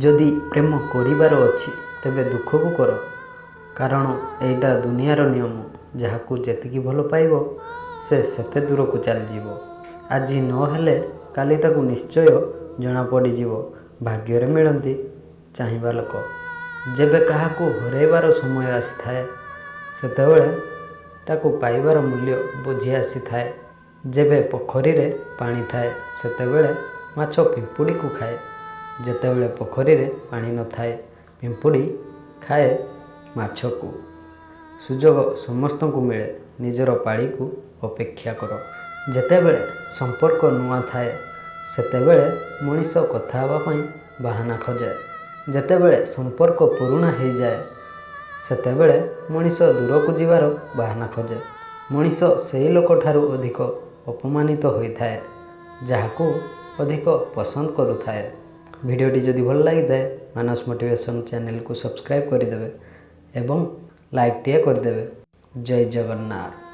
ଯଦି ପ୍ରେମ କରିବାର ଅଛି ତେବେ ଦୁଃଖକୁ କର, କାରଣ ଏଇଟା ଦୁନିଆର ନିୟମ, ଯାହାକୁ ଯେତିକି ଭଲ ପାଇବ ସେ ସେତେ ଦୂରକୁ ଚାଲିଯିବ। ଆଜି ନହେଲେ କାଲି ତାକୁ ନିଶ୍ଚୟ ଜଣାପଡ଼ିଯିବ। ଭାଗ୍ୟରେ ମିଳନ୍ତି ଚାହିଁବା ଲୋକ। ଯେବେ କାହାକୁ ହରାଇବାର ସମୟ ଆସିଥାଏ, ସେତେବେଳେ ତାକୁ ପାଇବାର ମୂଲ୍ୟ ବୁଝି ଆସିଥାଏ। ଯେବେ ପୋଖରୀରେ ପାଣି ଥାଏ, ସେତେବେଳେ ମାଛ ପିମ୍ପୁଡ଼ିକୁ ଖାଏ। ଯେତେବେଳେ ପୋଖରୀରେ ପାଣି ନଥାଏ, ପିମ୍ପୁଡ଼ି ଖାଏ ମାଛକୁ। ସୁଯୋଗ ସମସ୍ତଙ୍କୁ ମିଳେ, ନିଜର ପାଳିକୁ ଅପେକ୍ଷା କର। ଯେତେବେଳେ ସମ୍ପର୍କ ନୂଆ ଥାଏ, ସେତେବେଳେ ମଣିଷ କଥା ହେବା ପାଇଁ ବାହାନା ଖୋଜେ। ଯେତେବେଳେ ସମ୍ପର୍କ ପୁରୁଣା ହେଇଯାଏ, ସେତେବେଳେ ମଣିଷ ଦୂରକୁ ଯିବାର ବାହାନା ଖୋଜେ। ମଣିଷ ସେଇ ଲୋକଠାରୁ ଅଧିକ ଅପମାନିତ ହୋଇଥାଏ, ଯାହାକୁ ଅଧିକ ପସନ୍ଦ କରୁଥାଏ। ଭିଡ଼ିଓଟି ଯଦି ଭଲ ଲାଗିଥାଏ, ମାନସ ମୋଟିଭେସନ୍ ଚ୍ୟାନେଲକୁ ସବସ୍କ୍ରାଇବ୍ କରିଦେବେ ଏବଂ ଲାଇକ୍ଟିଏ କରିଦେବେ। ଜୟ ଜଗନ୍ନାଥ।